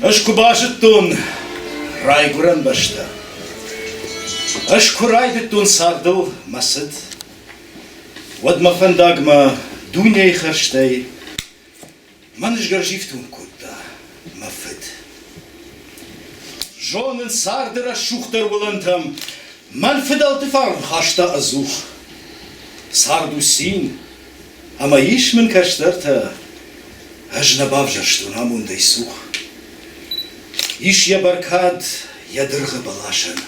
Ӕз куы базыдтон райгуырӕн бӕстӕ, Ӕз куы райдыдтон цардыл мӕ цыд, Уӕд мӕ фӕндагмӕ дунейы хӕрзтӕй Мӕн сгӕрзифтонг кодта мӕ фыд. Зонын царды рӕсугъддӕр уылӕнтӕм Мӕн фыдӕлты фарн хаста ӕдзух. Цард у цин, ӕмӕ ис мын кӕстӕртӕ, Ӕз нӕ бавзӕрстон амондӕй цух. Ис йӕ бӕркад йӕ дыргъы бӕласӕн,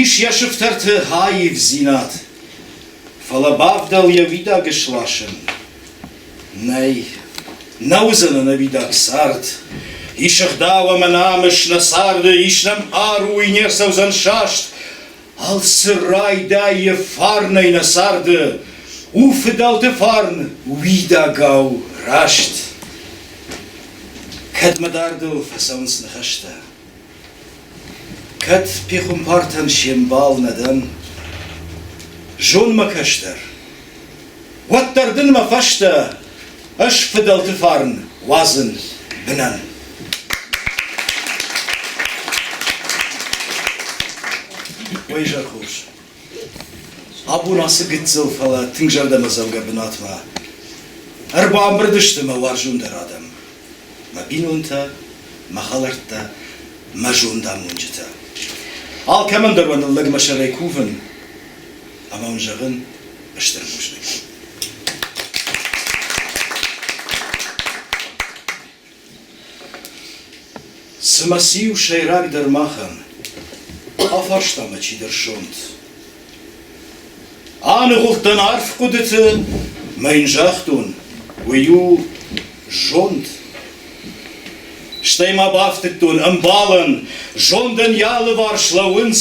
Ис йӕ сыфтӕрты аивдзинад, Фӕлӕ бавдӕл йӕ уидаг ысласын. Нӕй, нӕ уыдзӕн ӕнӕуидаг цард. Ис ӕгъдау ӕмӕ намыс нӕ царды, Ис нӕм хъару, уый не рцӕудзӕн саст. Алцы райдайы фарнӕй нӕ царды, У фыдӕлты фарн уидагау раст. Кӕд мӕ дардыл фӕцӕуынц ныхӕстӕ, Кӕд пехуымпартӕн се мбал нӕ дӕн, Зон мӕ кӕстӕр, уӕддӕр дын мӕ фӕстӕ Ӕз фыдӕлты фарн уадзын бынӕн. Уый зӕрхус. Абон ацы гыццыл, фӕлӕ тынг зӕрдӕмӕдзӕугӕ бынатмӕ ӕрбамбырд сты мӕ уарзондӕр адӕм, мӕ бинонтӕ, мӕ хӕлӕрттӕ, мӕ зондамонджытӕ. Алкӕмӕн дӕр уӕ ныллӕг мӕ сӕрӕй кувын ӕмӕ уын зӕгъын стыр бузныг. Цымӕ циу сӕйрагдӕр махӕн? Афарста мӕ чидӕр сонт. Аныгъуылдтӕн арф хъуыдыты мӕ йын загътон, уый у зонд. Стӕй ма бафтыдтон ӕмбалӕн, зондӕн йӕ алыварс лӕууынц,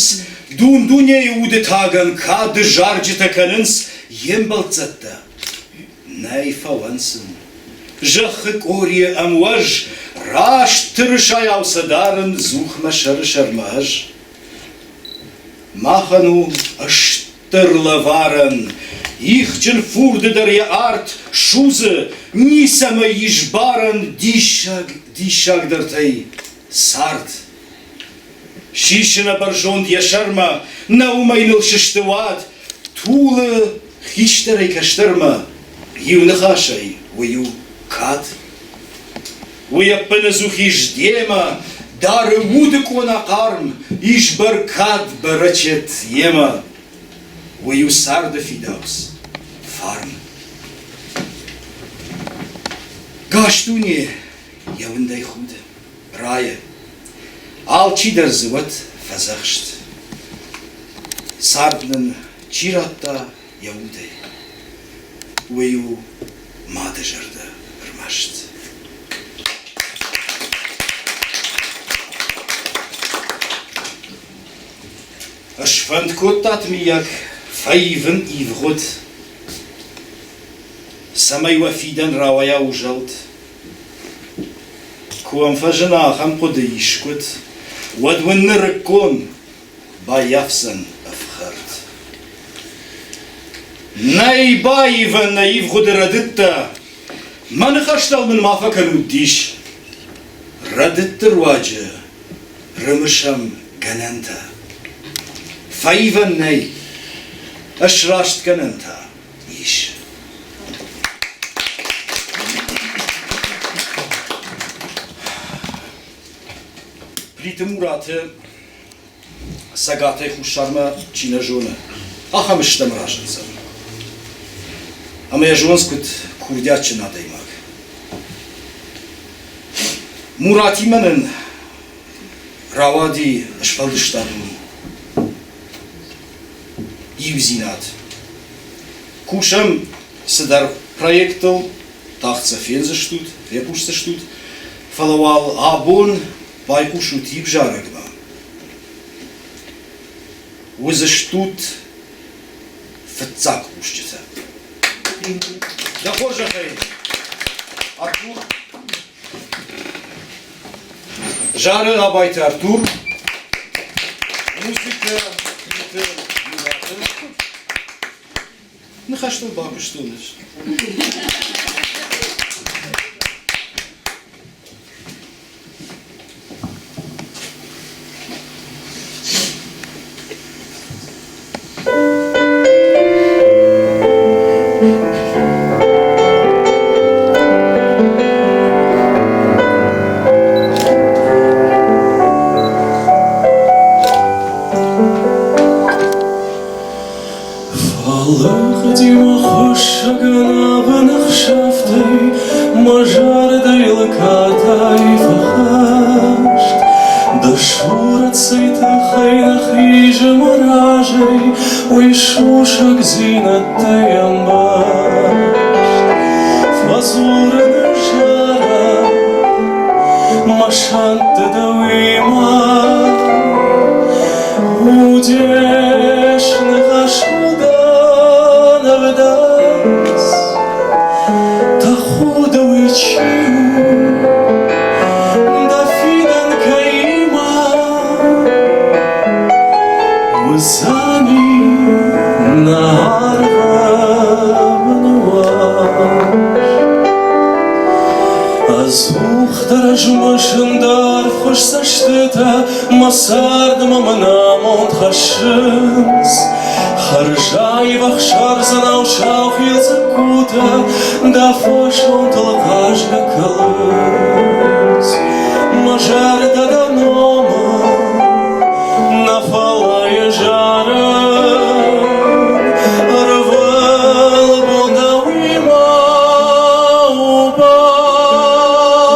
дун-дунейы уды тагӕн кады зарджытӕ кӕнынц йе мбӕлццӕттӕ. Нӕй фӕуӕн сын. Зӕххы къорийы ӕмуӕз раст тырысайау сӕ дарын дзух мӕ сӕры сӕрмӕ ӕз. Махӕн у стыр лӕварӕн, ихджын фурды дӕр йӕ арт судзы, ницӕмӕй ис барӕн диссаг диссагдӕртӕй цард. Сисы нӕ бӕрзонд йӕ сӕрмӕ, нӕ уымӕй ныл сысты уад, тулы хистӕрӕй кӕстӕрмӕ, иу ныхасӕй уый у кад. Уый ӕппынӕдзух ис демӕ, дары уды къона хъарм, ис бӕркад бӕрӕчет йемӕ. Уый у царды фидауц, фарн. Гас дуне йӕ уындӕй худы, райы. Алчидӕр дзы уӕд фӕдзӕхст. Цард нын чи радта йӕ удӕй, уый у мады зӕрдӕ рмӕст. Ысфӕнд кодтат, миййаг, фӕивын ивгъуыд, цӕмӕй уӕ фидӕн рауайа узӕлд. Куы уӕм фӕзына ахӕм хъуыды искуыд, уӕд уын нырыккон баййафдзӕн ӕфхӕрд. Нӕй баивӕн нӕ ивгъуыды рӕдыдтӕ, мӕ ныхӕстӕл мын ма фӕкӕнут дис. Рӕдыдты руаджы рымысӕм гӕнӕнтӕ. Фӕивӕн нӕй, ысрастгӕнӕн та ис. Плиты Мураты Цӕгатӕй Хуссармӕ чи нӕ зоны, ахӕм стӕм разындзӕн. Ӕмӕ йӕ зонынц куыд курдиатджын адӕймаг. Муратимӕ нын рауади сфӕлдыстадон иудзинад. Кусӕм цыдӕр проекттыл, тагъд сӕ фендзыстут, фехъусдзыстут, фӕлӕ уал абон байхъусут иу зарӕгмӕ. Уыдзыстут фыццаг хъусджытӕ. Дӕ хорзӕхӕй, Артур. Зары Абайты Артур. Музыкӕ Плиты Мураты. Ныхӕстыл бакуыстон ӕз. Ацыди мӕ хуыссӕгӕн ӕхсӕвтӕй, Мӕ зӕрдӕйыл катай фӕхӕст. Дӕ сурӕт цӕй тыххӕй нӕ хизы мӕ разӕй, Уый сусӕгдзинӕдтӕй ӕмбӕхст. Фӕдзурын зарӕг мӕ сӕнтты дӕуимӕ. Удес ныхас уыдан ӕвдадз, Тӕхуды уый чи у, дӕ фидӕн кӕимӕ Уыдзӕни нӕ арвы ныуӕз. Ӕдзухдӕр ӕз мысын дӕргъхуыз цӕстытӕ, Мӕ цардмӕ мын амонд хӕссынц. Хӕрзаив ӕхсӕрдзӕнау саухил дзыккутӕ Дӕ фӕсонтыл хъазгӕ кӕлынц. Мӕ зӕрдӕ дӕ номыл нӕ фӕлӕ зарын. Ӕрвылбон дӕуимӕ у баст.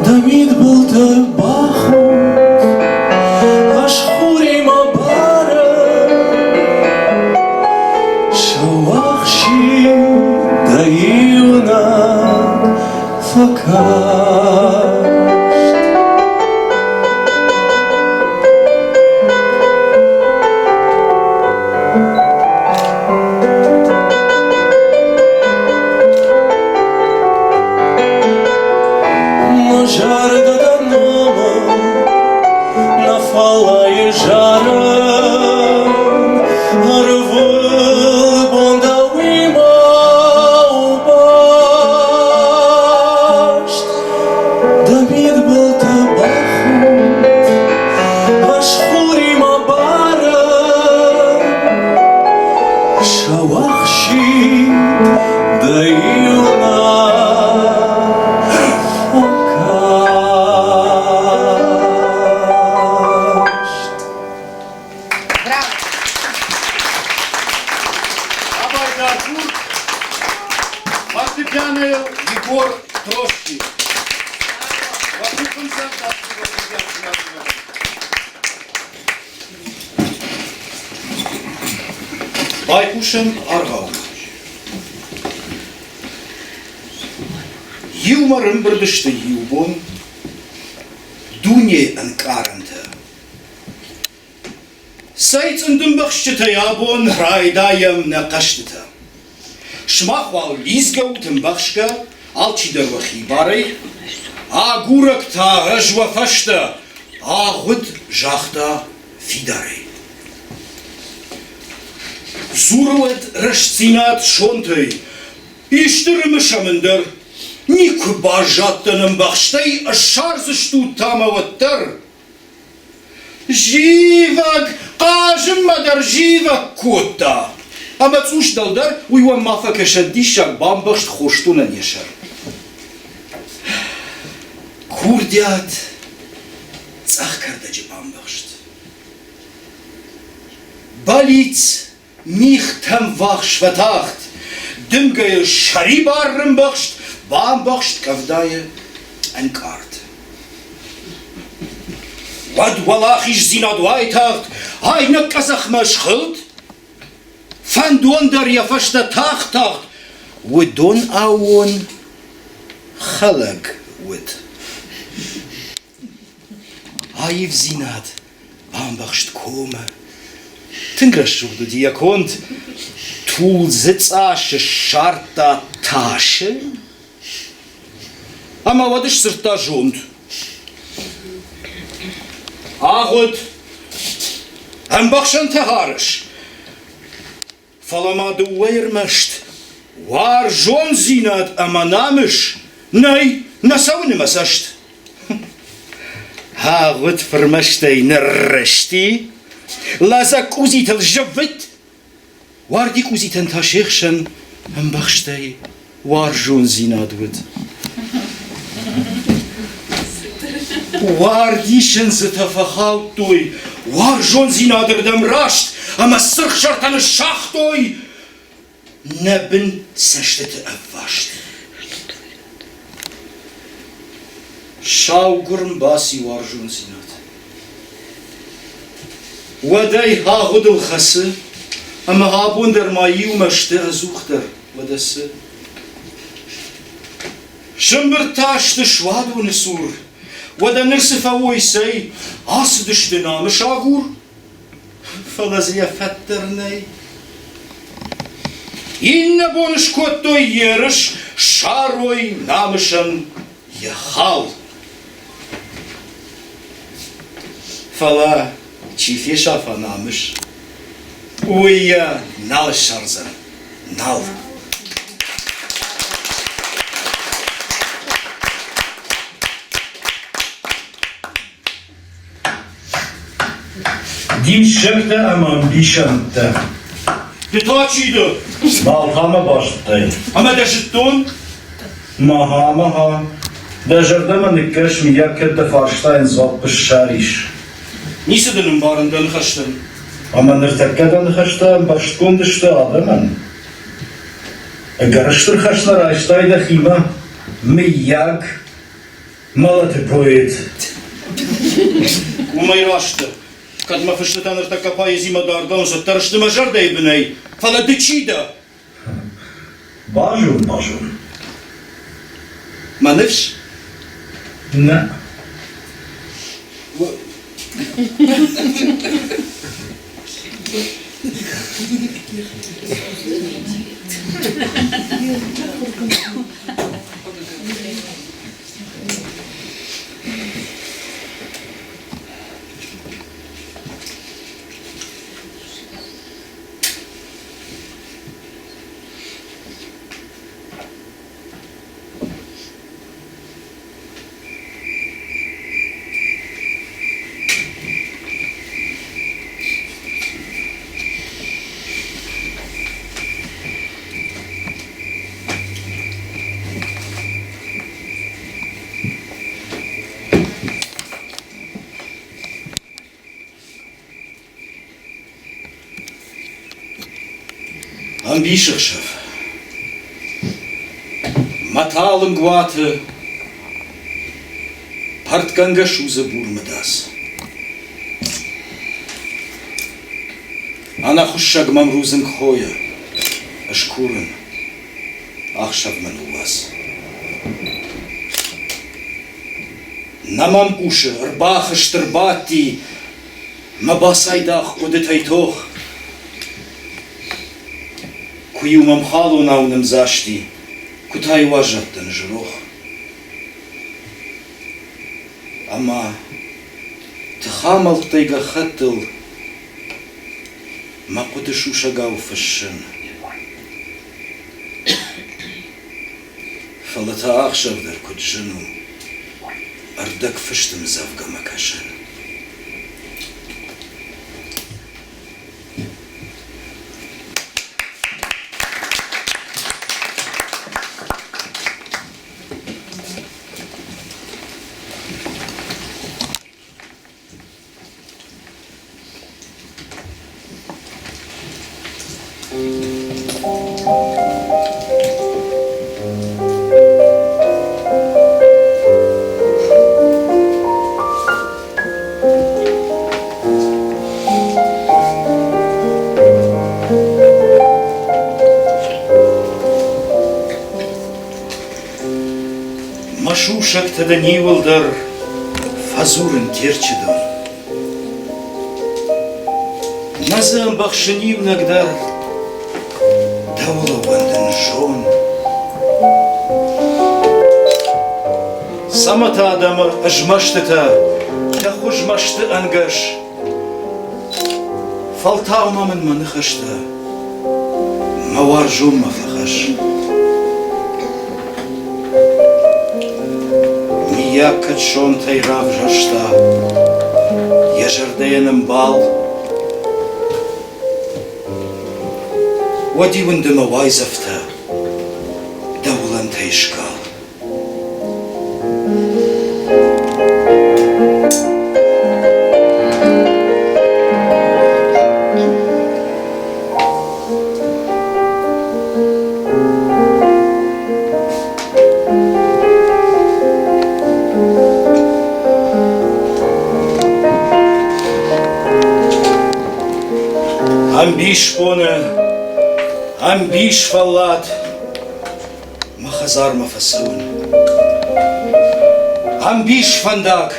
Дӕ мидбылты бахудт, ӕз хуримӕ барын. Сӕуӕхсид дӕ иунӕг фӕкаст. Мӕ зӕрдӕ дӕ номыл нӕ фӕллайы зарын. Ӕрвылбон дӕуимӕ у баст. Дӕ мидбылты бахудт, ӕз хуримӕ барын. Сӕуӕхсид дӕ иунӕг фӕкаст. Браво! Абайты Артур, фортепианойыл Егор Троцкий. Байхъусӕм аргъаумӕ. Иумӕ рымбырд сты иу бон дунейы ӕнкъарӕнтӕ. Цӕй цъындымбӕхсджытӕй абон райдайӕм нӕ хъӕзтытӕ. Сымах уал лидзгӕ ут ӕмбӕхсгӕ, алчидӕр уӕ хибарӕй. Агурӕг та ӕз уӕ фӕстӕ, агъуыд загъта фидарӕй. Дзуры уӕд рӕстдзинад сонтӕй, исты рымысӕм ӕндӕр. Никуы баззадтӕн ӕмбӕхстӕй, ссардзыстут та мӕ уӕддӕр. Зивӕг, хъазынмӕ дӕр зивӕг кодта. Ӕмӕ цъус дӕлдӕр уый уӕм ма фӕкӕсӕд диссаг бамбӕхст хосдонӕн йӕ сӕр. Курдиат цъӕх кӕрдӕджы бамбӕхст. Бӕлиц мигътӕм ввахс фӕтахт, дымгӕйы сӕрибар рымбӕхст, бамбӕхст къӕвдайы ӕнкъард. Уӕд уӕлахиздзинад уайтагъд айнӕг къӕдзӕхмӕ схылд, фӕндон дӕр йӕ фӕстӕ тагъд-тагъд уыдон аууон хӕлӕг уыд. Аивдзинад бамбӕхст комы. Тынг рӕсугъд уыди йӕ конд. Тулдзы цъасы ссардта тасы ӕмӕ уӕд сдзырдта зонд. Агъуыд, ӕмбӕхсӕнтӕ хӕрыс, Фӕлӕ ма дыууӕ рмӕст уарзондзинад ӕмӕ намыс нӕй, нӕ цӕуыны мӕ цӕст. Агъуыд фырмӕстӕй ныррызти, лӕдзӕг къудзитыл зыввытт, уарди къудзитӕн та се хсӕн ӕмбӕхстӕй уарзондзинад уыд. Уарди сындзытӕ фӕхаудтой уарзондзинады рдӕм раст. ӕмӕ сырх сӕртӕ ныссагътой нӕ бын цӕстыты ӕвваст. Саугуырм баци уарзондзинад. Уӕдӕй агъуыдыл хӕцы, ӕмӕ абон дӕр ма иумӕ сты ӕдзухдӕр, уӕдӕ цы? Сымбырд та сты суадоны цур, уӕдӕ ныр цы фӕуой, цӕй, ацыдысты намысагур, фӕлӕ дзы йӕ фӕд дӕр нӕй. Иннӕ бон скодтой ерыс ссарой намысӕн йӕ хал. Фӕлӕ чи фесафа намыс, уый йӕ нал ссардзӕн, нал. Диссӕгтӕ ӕмӕ ӕмбисӕндтӕ. Ды та чи дӕ? Балтамӕ базыдтай. Ӕмӕ дӕ зыдтон? Маха, маха. Дӕ зӕрдӕмӕ ныккӕс, мыййаг кӕд дӕ фарстайӕн дзуапп ссарис. Ницы дын ӕмбарын дӕ ныхӕстӕн. Ӕмӕ ныртӕккӕ дӕ ныхӕстӕ ӕмбӕрстгонд сты адӕмӕн? Ӕгӕр стыр хӕс нӕ райстай дӕхимӕ, мыййаг? Мӕлӕты поэт. Уымӕй раст дӕ. Кӕд мӕ фыстытӕ ныртӕккӕ поэзимӕ дардӕн, уӕддӕр сты мӕ зӕрдӕйы бынӕй. Фӕлӕ ды чи дӕ? Базон, базон. Мӕ ныфс? Нӕ. Ӕмбисӕхсӕв. Мӕ талынг уаты пӕртгӕнгӕ судзы бур мыдадз. Ӕнӕхуыссӕг мӕм рудзынг хойы, ӕз курын, ахсӕв мӕ ныууадз. Нӕ мӕм хъусы, ӕрбахызт, ӕрбадти, мӕ бацайдагъ хъуыдытӕй тох. Куы-иу мӕм халонау нымдзасти, куы та-иу аззадтӕн ӕз рох. Ӕмӕ тыхамӕлттӕй гӕххӕттыл мӕ хъуыды сусӕгау фыссын. Фӕлӕ та ӕхсӕв дӕр куыд зын у ӕрдӕгфыст ӕмдзӕвгӕмӕ кӕсын. Мӕ сусӕгтӕ дын иуылдӕр фӕдзурын Терчы дон. Нӕ дзы ӕмбӕхсын иунӕг дӕр, дӕуыл ӕууӕндын зон. Цӕмӕ та адӕмы ызмӕстытӕ, дӕ хуыз мӕсты ӕнгӕс. Фӕлтау ма мын мӕ ныхӕстӕ мӕ уарзонмӕ фӕхӕсс. Миййаг кӕд сонтӕй равзӕрста йӕ зӕрдӕйӕн ӕмбал, уӕд-иу ын ды мӕ уайдзӕфтӕ дӕ уылӕнтӕй скал. Ӕмбисбоны, ӕмбисфӕллад мӕ хӕдзармӕ фӕцӕуын. Ӕмбисфӕндаг,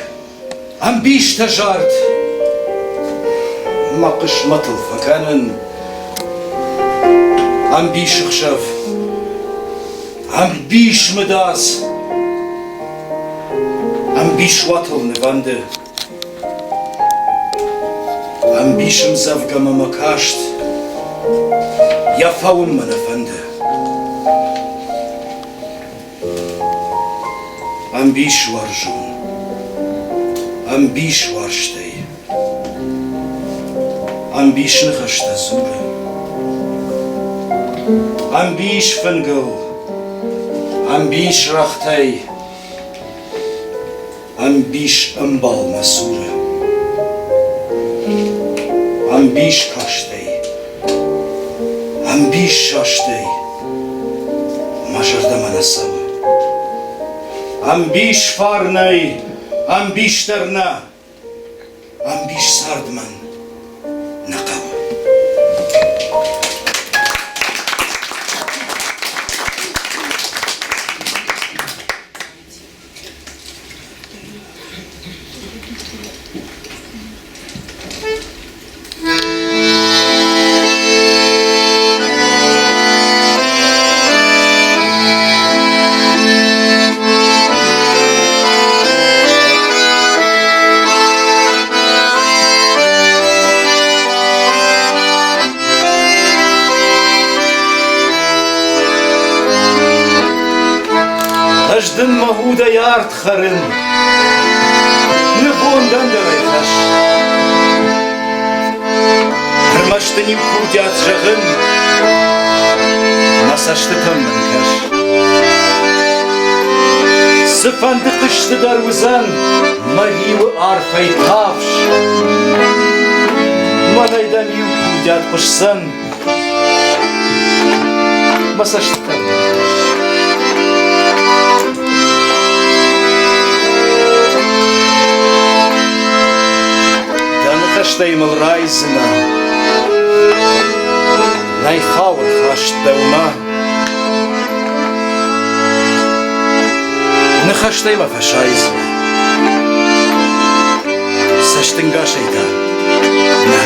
ӕмбистӕ зард мӕ хъысмӕтыл фӕкӕнын. Ӕмбисыхсӕв, ӕмбисмыдадз, ӕмбисуатыл нывӕнды. Ӕмбисӕмдзӕвгӕмӕ мӕ каст, йӕ фӕуын мӕ нӕ фӕнды. Ӕмбис уарзон, ӕмбис уарзтӕй, ӕмбис ныхӕстӕ дзуры. Ӕмбис фынгыл, ӕмбис рӕгътӕй, Ӕмбис ӕмбал мӕ цуры. Ӕмбис кастӕй, ӕмбис састӕй мӕ зӕрдӕмӕ нӕ цӕуы. Ӕмбис фарнӕй, ӕмбис дӕр нӕ, ӕмбис цард мӕн нӕ хъӕуы. Ӕз дын мӕ удӕй ард хӕрын, нывондӕн дӕр ӕй хӕсс. Ӕрмӕст дын иу курдиат зӕгъын, мӕ цӕстытӕм мын кӕс. Цыфӕнды хъызты дӕр уыдзӕн мӕ риуы арфӕй тафс. Мӕнӕй дӕм иу курдиат хъуысдзӕн, Мӕ цӕстытӕ. Дӕ ныхӕстӕй мыл райдзынӕ. Нӕй хауы хаст дӕумӕ. Ныхӕстӕй мӕ фӕсайдзынӕ. Цӕстынгасӕй та нӕ.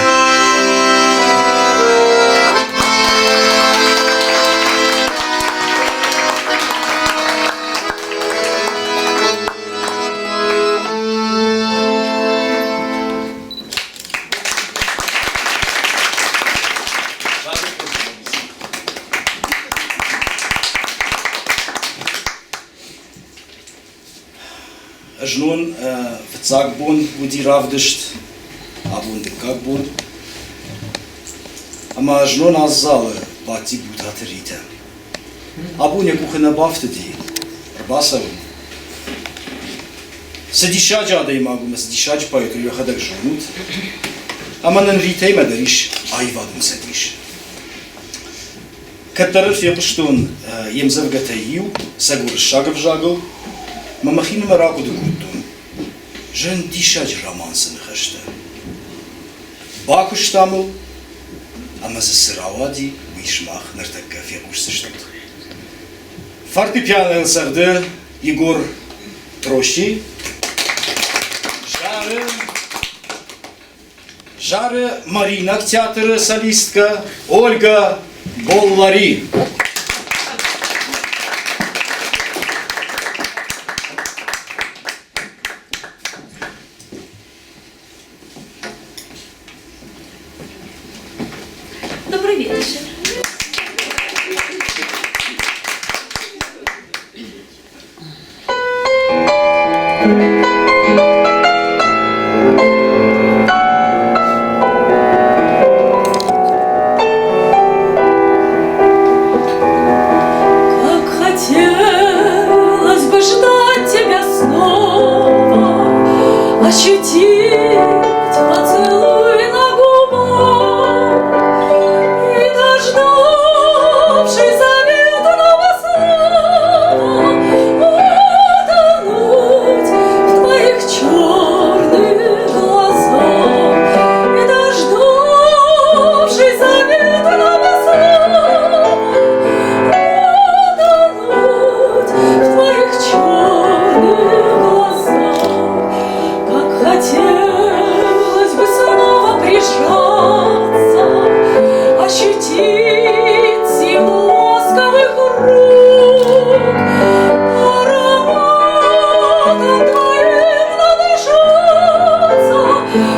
Знон фыццаг бон уыди равдыст, абон дыккаг бон. Ӕмӕ знон аззалы бадти Бутаты Ритӕ. Абон йӕ къухы нӕ бафтыди ӕрбацӕуын. Цы диссаджы адӕймаг у ӕмӕ цы диссаджы поэт у, йӕхӕдӕг зонут. Ӕмӕ нын Ритӕимӕ дӕр ис аивадон цӕдис. Кӕддӕр ын фехъуыстон йе мдзӕвгӕтӕй иу, сӕ уырыссаг ӕвзагыл, мӕ мӕхинымӕр ахъуыды кодтон, зын диссаджы романсы ныхӕстӕ. Бакуыстам ыл, ӕмӕ дзы цы рауади, уый сымах ныртӕккӕ фехъусдзыстут. Фортепианойыл цӕгъды Егор Трощи, зары Зары Мариинаг театры солисткӕ Ольга Боллари. Добрый вечер. Как хотелось бы ждать тебя снова, Ощутить поцелуй на губах И, дождавшись заветного слова, Утонуть в твоих черных глазах. И, дождавшись заветного прижаться, Ощутить силу ласковых рук, Ароматом твоим надышаться,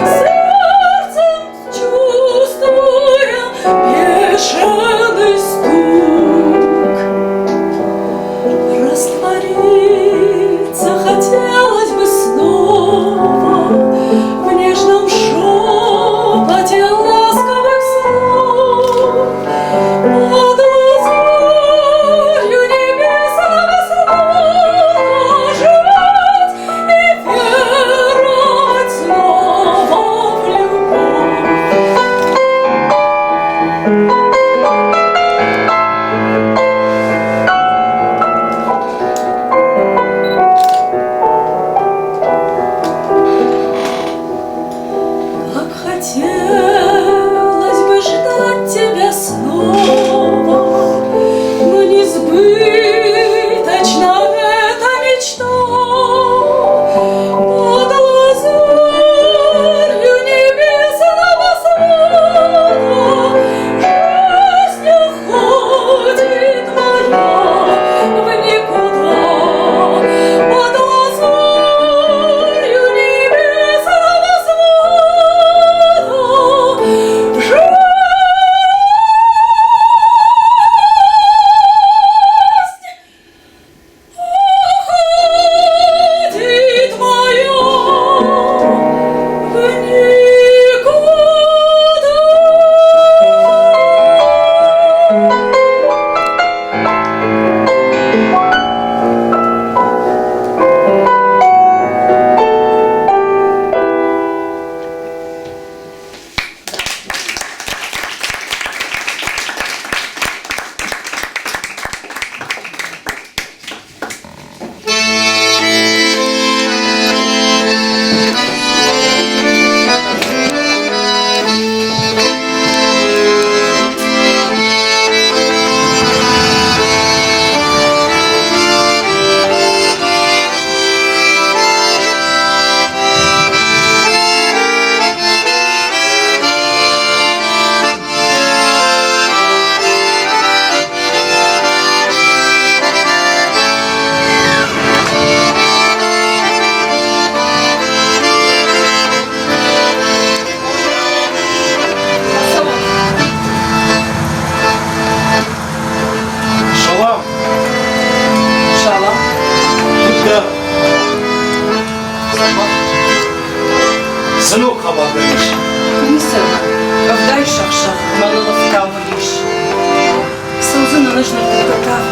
Сердцем чувствуя бешеный стук. Раствориться хотелось бы снова В нежном шепоте ласковых слов. Под лазурью небесного свода Жить и веровать снова в любовь. Как хотелось бы ждать тебя снова, Но несбыточна эта мечта. Под лазурью небесного свода Жизнь уходит моя в никуда. Под лазурью небесного свода Жизнь уходит моя в никуда. Салам. Салам. Куыд дӕ? Цы ног хабар дӕм ис? Ницы. Къӕвдайы сӕх-сӕх мӕныл ӕфтауы рис. Цӕудзынӕн ӕз ныртӕккӕ тагъд.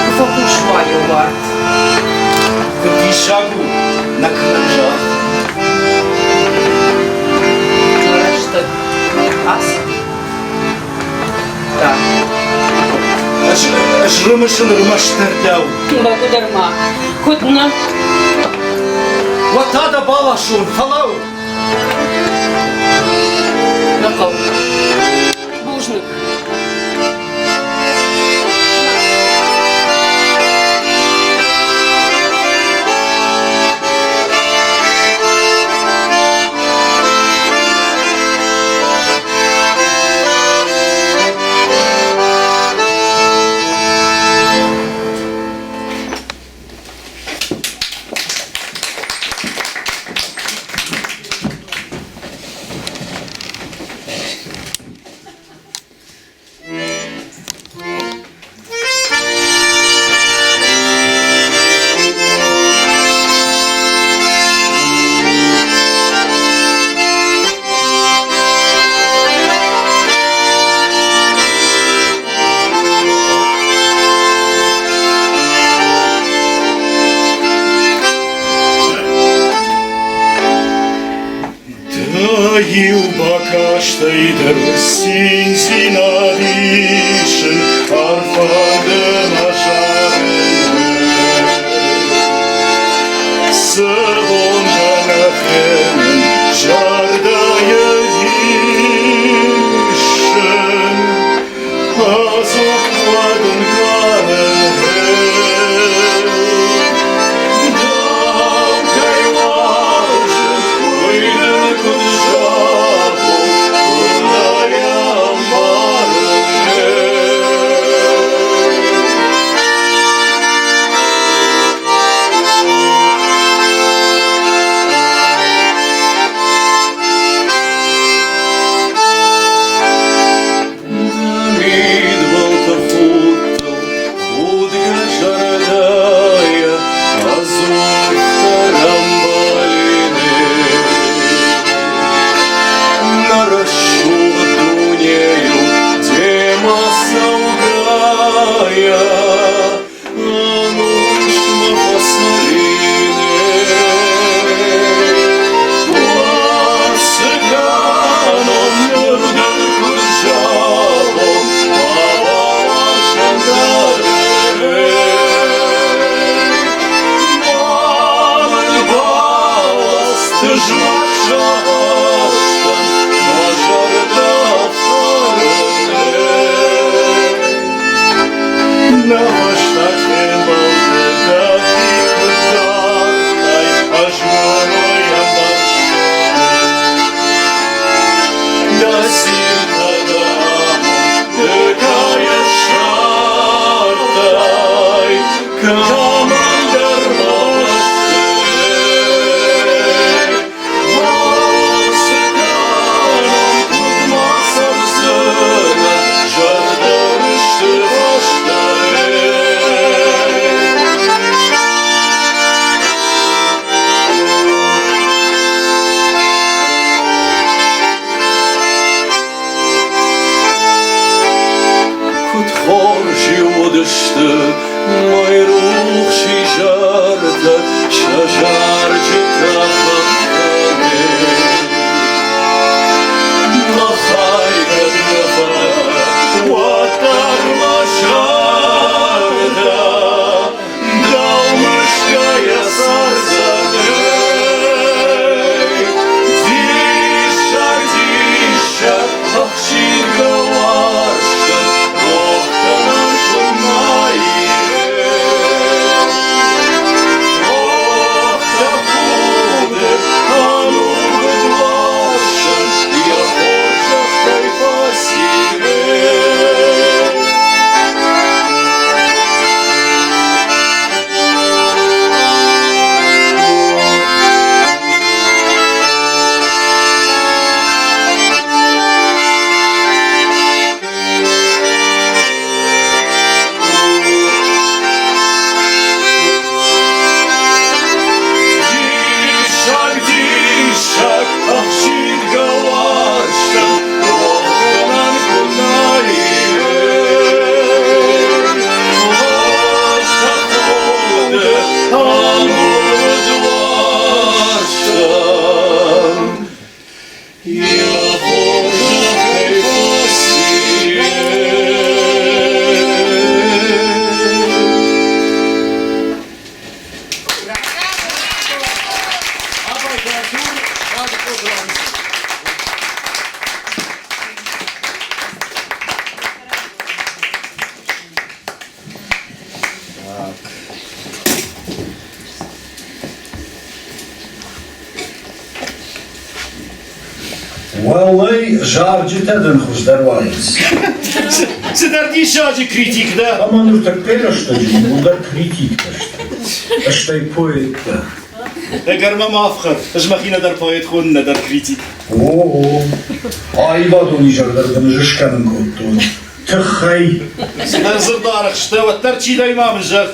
Куы фӕхъус уа йӕ уард. Куыд диссаг у нӕ кӕнӕм загъд. Рӕстӕг ацыд. Да. Ӕз, ӕз рымысын ӕрмӕстдӕр дӕу. Бӕгуыдӕр ма. Куыд нӕ? Уӕд та дӕ баласон, фӕлӕуу! Нӕ хъӕуы. Бузныг. Дӕ иу бакастӕй дӕр циндзинад исын, арфӕ дын азарынӕн. Цы бон дӕ нӕ фенын, зӕрдӕйы виссын, ӕдзух уӕд ӕнкъарын Дӕу кӕй уарзын, уый дын куыд зӕгъон? Тызмӕг сагъӕстӕн мӕ зӕрдӕ ӕфхӕры. Нӕ фӕстаг фембӕлды дӕхи куыд дардтай, ӕз уымӕй ӕмбӕрстон. Дӕ цинтӕ дӕ амонд ды кӕй ссардтай, кӕмӕндӕр мӕсты. Цы кӕнон, куыд ма цӕрдзынӕн, зӕрдӕрысты фӕстӕ. Куыд хорз-иу уыдысты мӕйрухс изӕртӕ, сӕ зарджытӕ хӕхтӕ. Махӕй кӕд нӕ фӕлӕ, уӕддӕр мӕ зӕрдӕ дӕу мысгӕйӕ цӕрдзӕн. Диссаг, диссаг, ӕхсидгӕ уарзтӕн рох кӕнӕн куыд нӕй. Ох, тӕхуды, ӕнувыд уарзтӕн йӕ хорзӕхтӕй фӕци. Диссаг, диссаг, ӕхсидгӕ уарзтӕн рохгӕнӕн куы нӕй. Тӕхуды, ӕнувыд уарзтӕн йӕ хорзӕхӕй фӕци. Абайты Артур, Садыкъоты Ларисӕ. Так. Уӕллӕй, зарджытӕ дын хуыздӕр уайынц. Цыдӕр диссаджы критик дӕ. Ӕмӕ ныртӕккӕ рӕстӕджы иууылдӕр критиктӕ сты, стӕй поэттӕ. Ӕгӕр мӕ ма ӕфхӕр, ӕз мӕхи нӕдӕр поэт хонын, нӕдӕр критик. О, о, аивадон изӕр дӕр дын ӕз скӕнын кодтон. Тыххӕй. Цыдӕр дзырдарӕхстӕ, уӕддӕр чи дӕй ма мын зӕгъ.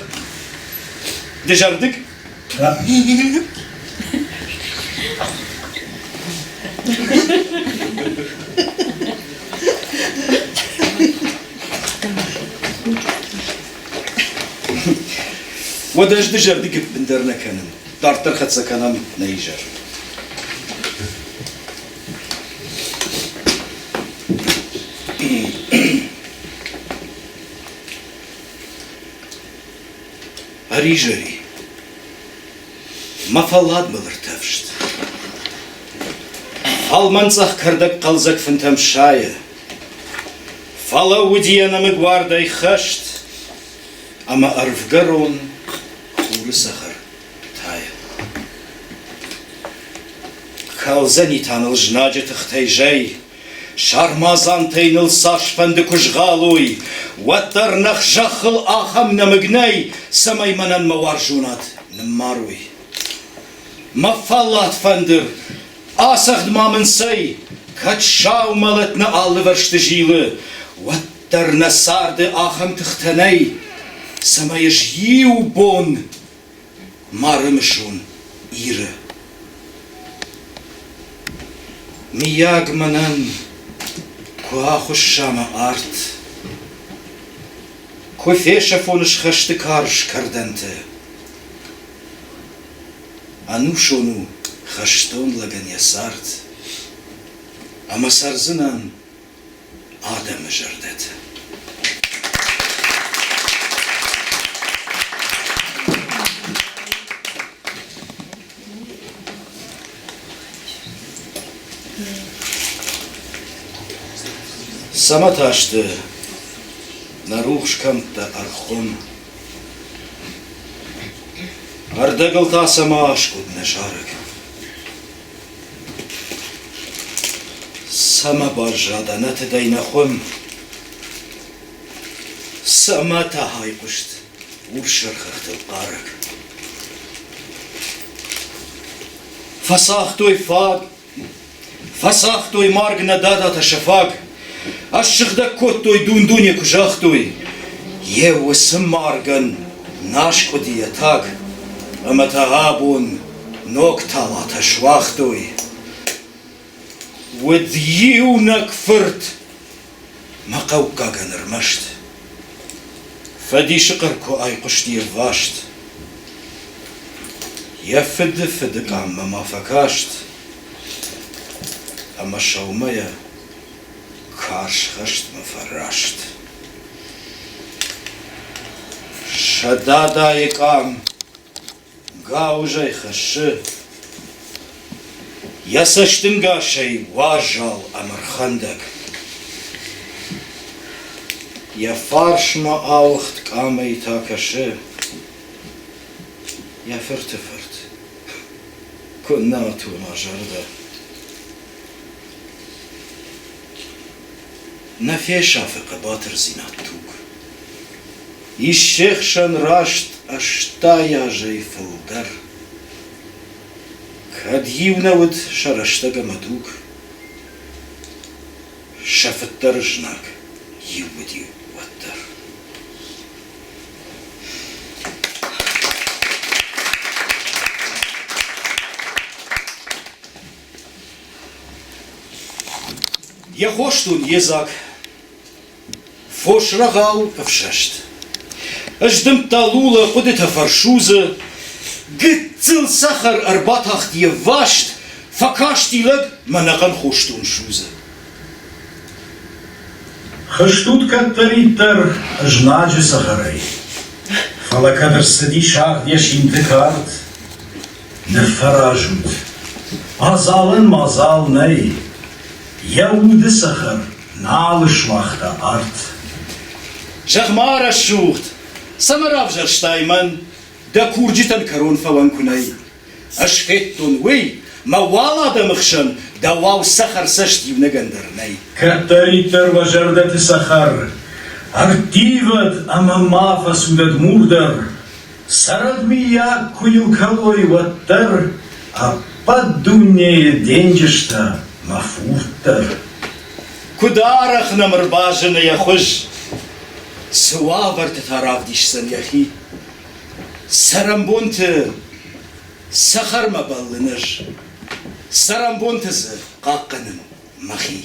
Дызӕрдыг? Уӕд ӕз дызӕрдыг ӕппындӕр нӕ кӕнын. Дарддӕр хӕццӕ кӕнӕм нӕ изӕр. Ӕризӕри. Мӕ фӕллад мыл ӕртӕфст. Фӕлмӕн цъӕх кӕрдӕг хъӕлдзӕг фынтӕм сайы. Фӕлӕууыди ӕнӕмыг уардӕй хӕст, ӕмӕ ӕрвгӕрон хуры цӕхӕр тайы. Кӕлдзӕни та ныл знаджы тыхтӕй зӕй, Сармадзантӕй ныл цасфӕнды куы згъӕлой, уӕддӕр нӕ зӕххыл ахӕм нӕмыг нӕй, цӕмӕй мӕнӕн мӕ уарзонад ныммарой. Мӕ фӕллад фӕндыр, ацӕгъд ма мын цӕй, кӕд сау мӕлӕт нӕ алывӕрсты зилы, уӕддӕр нӕ царды ахӕм тыхтӕ нӕй, цӕмӕй ӕз иу бон ма рымысон Иры. Мыййаг мӕнӕн куы ахуысса мӕ арт, Куы фесӕфон ысхӕсты карз кӕрдӕнты, Ӕнусон у хӕстон лӕгӕн йӕ цард, Ӕмӕ цӕрдзынӕн адӕмы зӕрдӕты. Цӕмӕ та сты нӕ рухс кӕмттӕ ӕрхуым? Ӕрдӕгыл та цӕмӕ аскъуыд нӕ зарӕг? Цӕмӕ баззад ӕнӕтыдӕй нӕ хуым? Цӕмӕ та айхъуыст урссӕр хӕхтыл хъарӕг? Фӕцагътой фаг, фӕцагътой марг нӕ дадатӕ сӕ фаг. Ӕссыгъдӕг кодтой дун-дуне, куы загътой, йе уыцы маргӕн наскъуыди йӕ таг, ӕмӕ та абон ног талатӕ суагътой. Уыд иунӕг фырт мӕ хъӕуккагӕн ӕрмӕст. Фӕдисы хъӕр куы айхъуысти ӕваст, йӕ фыды фыды къаммӕ ма фӕкаст, ӕмӕ сӕумӕйӕ карз хӕстмӕ фӕраст. Сӕ дадайы къам гауызӕй хӕссы, йӕ цӕстынгасӕй уазал ӕмӕ рхӕндӕг. Йӕ фарсмӕ ауыгъд къамӕй та кӕсы йӕ фырты фырт. Куыннӕ атона зӕрдӕ. Нӕ фесӕфы хъӕбатырдзинад туг. Ис се хсӕн раст 80 азӕй фылдӕр. Кӕд иу нӕ уыд сӕ рӕстӕг ӕмӕ дуг, сӕ фыддӕр знаг иу уыди уӕддӕр. Йӕ хосдон йедзаг, фосрӕгъау ӕфсӕст. Ӕздымдта лулӕ хъуыдытӕ фӕрсудзы, гыццыл цӕхӕр ӕрбатахт йе вваст, фӕкасти лӕг мӕнӕхъӕн хосдон судзы. Хызтут кӕддӕриддӕр ызнаджы цӕхӕрӕй, фӕлӕ кӕд ӕрцыди сагъд йӕ синты кард, Ныффӕразут, адзалӕн мадзал нӕй, йӕ уды цӕхӕр нал ысуагъта арт. Зӕгъ-ма, рӕсугъд, цӕмӕ равзӕрстай мӕн, дӕ курджытӕн кӕрон фӕуӕн куы нӕй? Ӕз федтон уый, мӕ уал адӕмы хсӕн дӕуау цӕхӕрцӕст иунӕгӕн дӕр нӕй. Кӕддӕриддӕр уӕ зӕрдӕты цӕхӕр ӕрттивӕд ӕмӕ ма фӕцудӕд мур дӕр. Цӕрӕд миййаг, куы йыл кӕлой, уӕддӕр ӕппӕт дунейы денджызтӕ мӕ фурд дӕр. Куыд арӕх нӕм ӕрбазыны йӕ хуыз, цы уавӕрты та равдисдзӕн йӕхи. Цӕрӕнбонты цӕхӕрмӕ бӕллын ӕз, цӕрӕнбонты дзы хъахъхъӕнын мӕхи.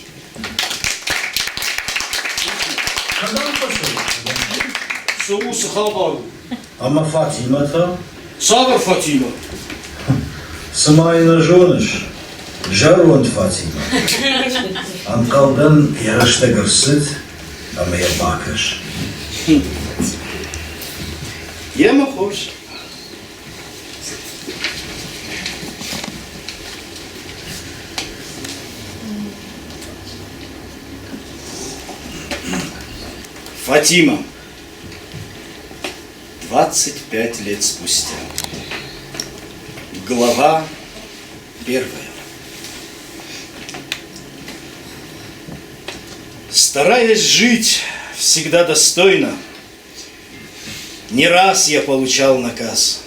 Кӕдӕм фӕцӕуыс? Цы у, цы хабар у? Ӕмӕ Фатимӕ та? Цавӕр Фатимӕ? Цыма йын нӕ зоныс, зӕронд Фатимӕ. Ӕнхъӕлдӕн, йӕ рӕстӕг ӕрцыд ӕмӕ йӕ бакӕс. Йемӕ хорз. Фатима. 25 лет спустя. Глава первая. Стараясь жить всегда достойно, не раз я получал наказ.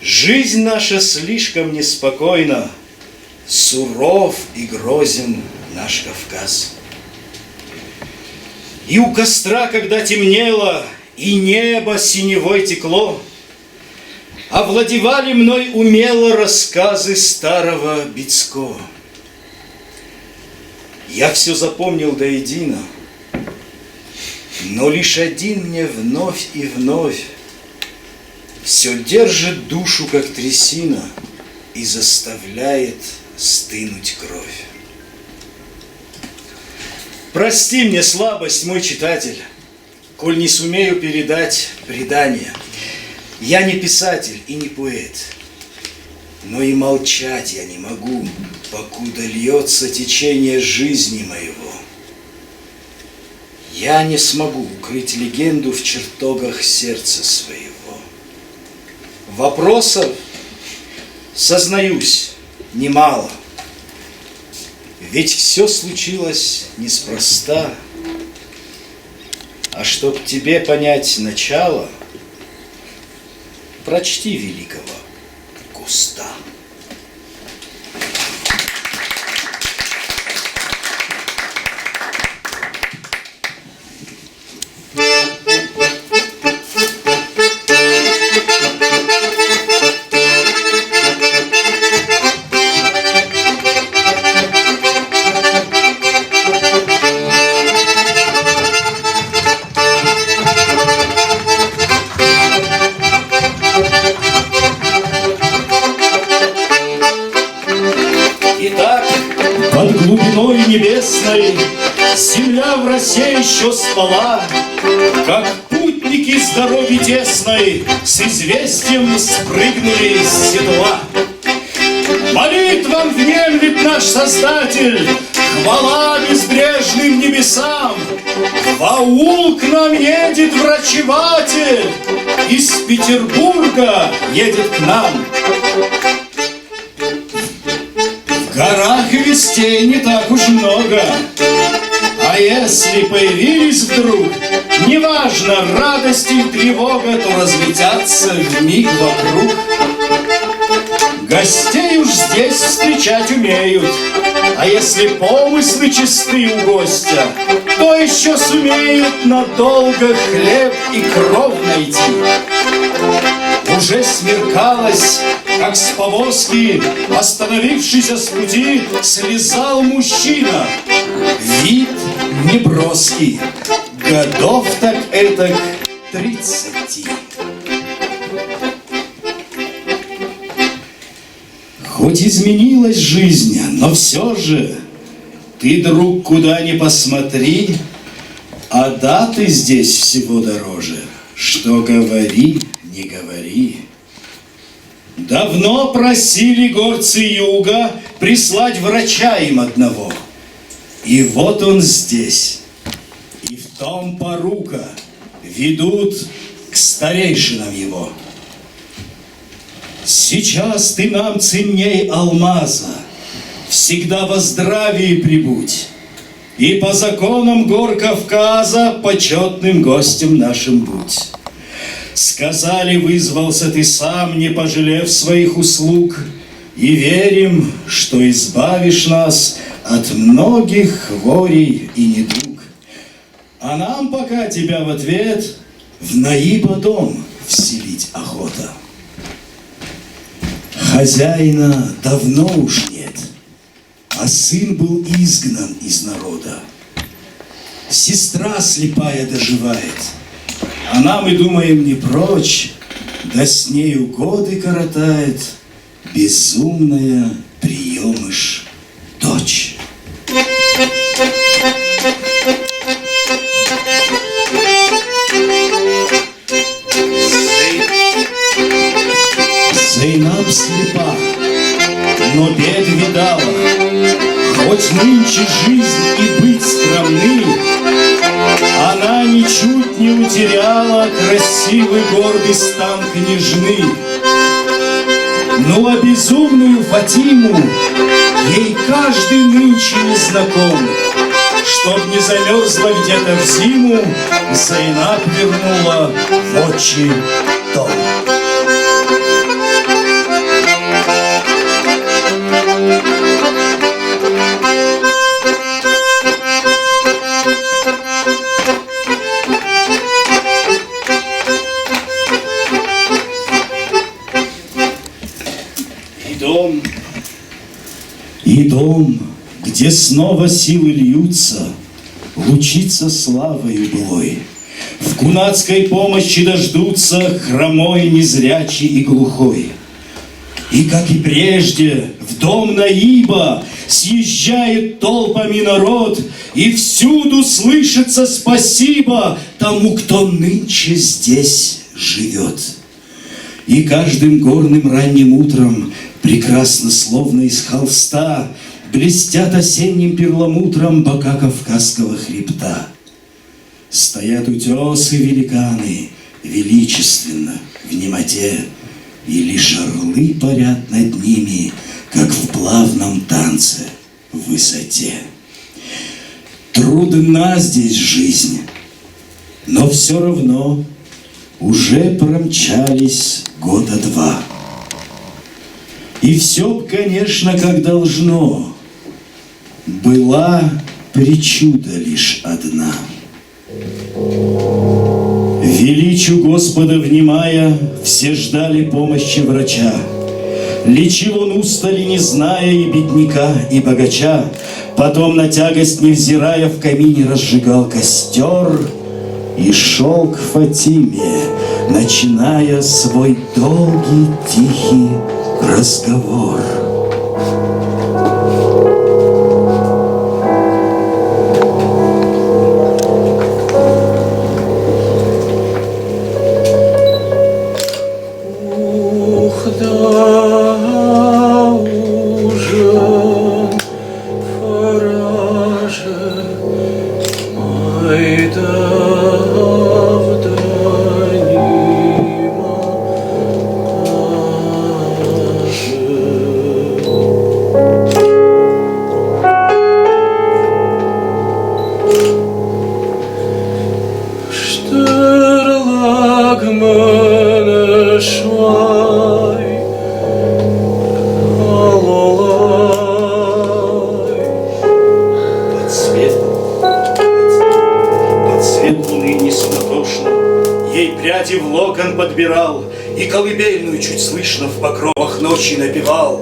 Жизнь наша слишком неспокойна, Суров и грозен наш Кавказ. И у костра, когда темнело, И небо синевой текло, Овладевали мной умело рассказы старого Бицко. Я все запомнил до едино, но лишь один мне вновь и вновь Все держит душу, как трясина, И заставляет стынуть кровь. Прости мне слабость, мой читатель, Коль не сумею передать предание. Я не писатель и не поэт. Но и молчать я не могу, покуда льется течение жизни моего. Я не смогу укрыть легенду в чертогах сердца своего. Вопросов, сознаюсь, немало. Ведь все случилось неспроста. А чтоб тебе понять начало, прочти великого куста. Итак, под глубиной небесной Земля в росе еще спала, Как путники с дороги тесной С известием спрыгнули с седла. Молитвам внемлет наш Создатель, Хвала безбрежным небесам! В аул к нам едет врачеватель, Из Петербурга едет к нам. В горах вестей не так уж много, А если появились вдруг, Неважно, радость или тревога, То разлетятся вмиг вокруг. Гостей уж здесь встречать умеют, А если помыслы чисты у гостя, То еще сумеют надолго хлеб и кров найти. Уже смеркалось, как с повозки, остановившийся с пути, слезал мужчина. Вид неброский, годов так этак 30. Хоть изменилась жизнь, но все же ты, друг, куда ни посмотри, а даты здесь всего дороже. Что говори, не говори. Давно просили горцы юга прислать врача им одного. И вот он здесь. И в том порука ведут к старейшинам его. Сейчас ты нам ценней алмаза, всегда во здравии прибудь, и по законам гор Кавказа почетным гостем нашим будь. Сказали, вызвался ты сам, не пожалев своих услуг, и верим, что избавишь нас от многих хворей и недуг. А нам пока тебя в ответ в Наиба дом вселить охота. Хозяина давно уж нет, а сын был изгнан из народа. Сестра слепая доживает, она, мы думаем, не прочь, да с нею годы коротает безумная приемыш дочь. Зейнаб слепа, но бед видала, Хоть нынче жизнь и быть скромны, Она ничуть не утеряла Красивый гордый стан княжны. Ну а безумную Фатиму Ей каждый нынче не знаком, Чтоб не замерзла где-то в зиму, Зайнаб вернула в отчий дом. И дом, и дом, где снова силы льются, лучится славою былой. В кунацкой помощи дождутся хромой, незрячий и глухой. И, как и прежде, в дом Наиба съезжает толпами народ, и всюду слышится спасибо тому, кто нынче здесь живет. И каждым горным ранним утром Прекрасно, словно из холста, Блестят осенним перламутром бока Кавказского хребта. Стоят утесы великаны, величественно, в немоте, И лишь орлы парят над ними, как в плавном танце в высоте. Трудна здесь жизнь, но все равно уже промчались года два. И все б, конечно, как должно, была причуда лишь одна. Величу Господа внимая, все ждали помощи врача. Лечил он устали, не зная и бедняка, и богача. Потом на тягость невзирая в камине разжигал костер и шел к Фатиме, начиная свой долгий тихий разговор. Ух, да уже фараже, Под свет, под свет луны не суматошно, Ей пряди в локон подбирал И колыбельную чуть слышно в покровах ночи напевал.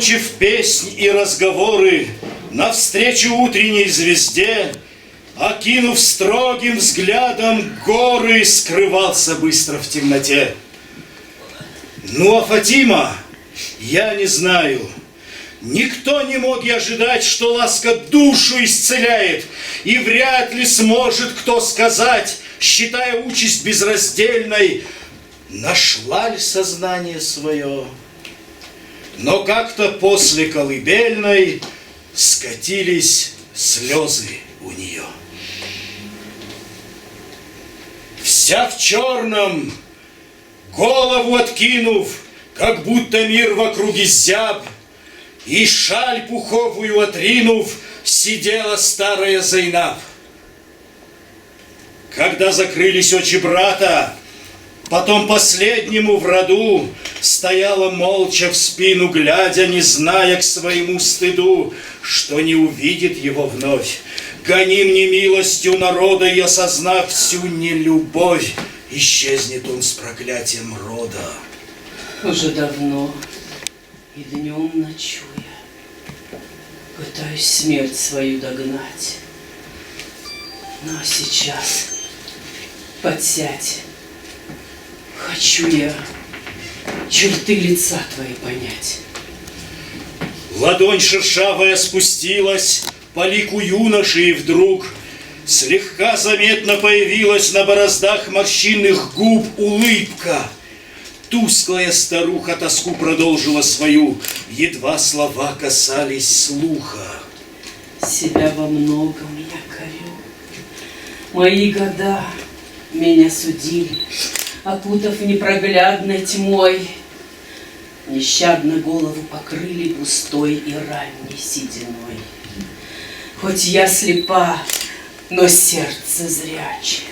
Закончив песнь и разговоры, навстречу утренней звезде, окинув строгим взглядом горы, скрывался быстро в темноте. Ну а Фатима, я не знаю, Никто не мог и ожидать, что ласка душу исцеляет, и вряд ли сможет кто сказать, считая участь безраздельной, нашла ли сознание свое. Но как-то после колыбельной скатились слезы у нее. Вся в черном, голову откинув, как будто мир вокруг изяб, и шаль пуховую отринув, сидела старая Зайнаб. Когда закрылись очи брата, потом последнему в роду стояла молча в спину, глядя, не зная к своему стыду, что не увидит его вновь. Гоним немилостью народа и, осознав всю нелюбовь, исчезнет он с проклятием рода. Уже давно и днем ночуя пытаюсь смерть свою догнать. Но сейчас подсядь. Хочу я черты лица твои понять. Ладонь шершавая спустилась по лику юноши, и вдруг слегка заметно появилась на бороздах морщинных губ улыбка. Тусклая старуха тоску продолжила свою, едва слова касались слуха. Себя во многом я корю. Мои года меня судили, окутав непроглядной тьмой. Нещадно голову покрыли густой и ранней сединой. Хоть я слепа, но сердце зряче.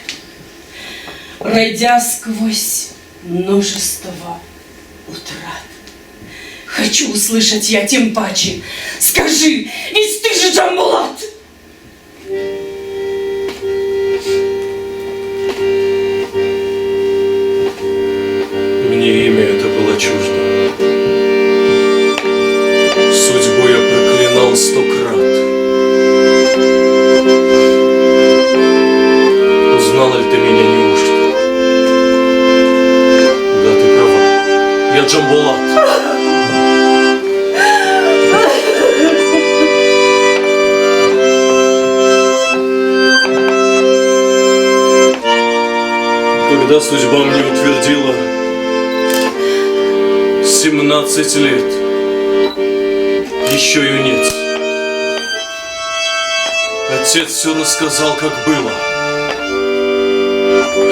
Пройдя сквозь множество утрат, хочу услышать я тем паче. Скажи, ведь ты же Джамбулат! Мне имя это было чуждо. Судьбу я проклинал сто крат. Узнала ли ты меня неужто? Да, ты права. Я Джамбулат. Когда судьба мне утвердила 17 лет, еще юнец, отец все рассказал, как было,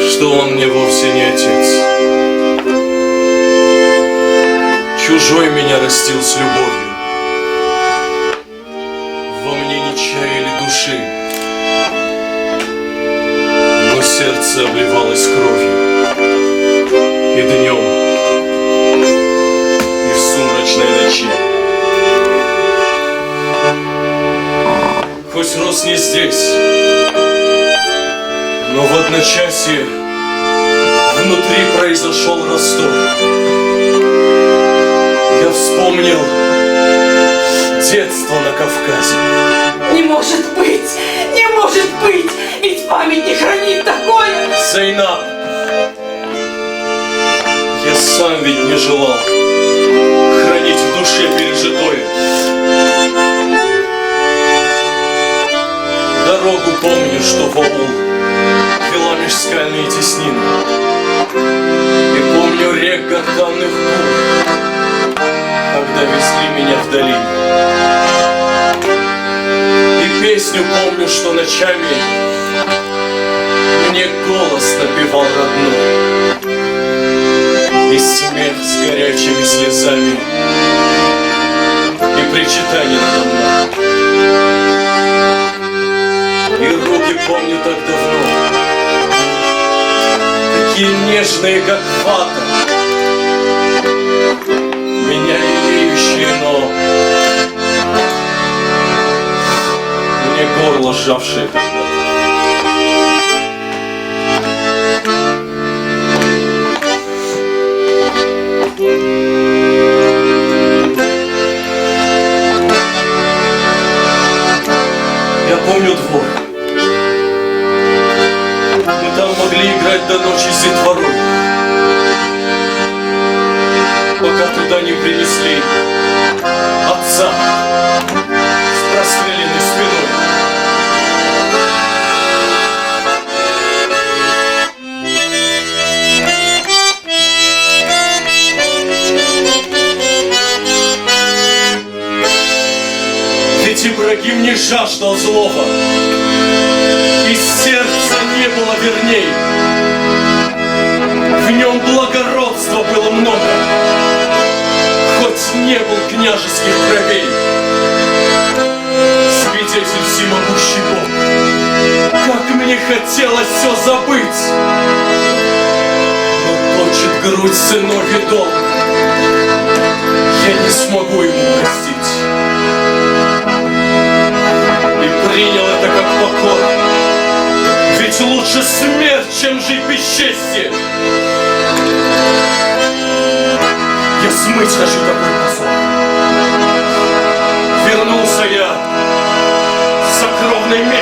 что он мне вовсе не отец. Чужой меня растил с любовью, во мне не чаяли души, но сердце обливалось кровью и днем, и в сумрачной ночи. Хоть рос не здесь, но в одночасье внутри произошел раздор. Я вспомнил детство на Кавказе. Не может быть! Не может быть! Ведь память не хранит такое! Зайнаб! Я сам ведь не желал хранить в душе пережитое. Дорогу помню, что в аул вела меж скальные теснины. И помню рек гортанных гул, когда везли меня в долину. И песню помню, что ночами мне голос напевал родной. И смех с горячими слезами, и причитание надо мной. И руки помню так давно, такие нежные, как вата, меня лелеющие, но мне горло сжавшие когда-то. Я помню двор. Мы там могли играть до ночи с детворой, пока туда не принесли отца с простреленной спиной. Ведь Ибрагим не жаждал злого, И сердца не было верней. В нем благородства было много, Хоть не был княжеских кровей. Свидетель всемогущий Бог, Как мне хотелось все забыть! Но точит грудь сыновий долг, Я не смогу ему простить. И принял это как покору. Ведь лучше смерть, чем жить без чести. Я смыть хочу такой позор. Вернулся я с кровной мести.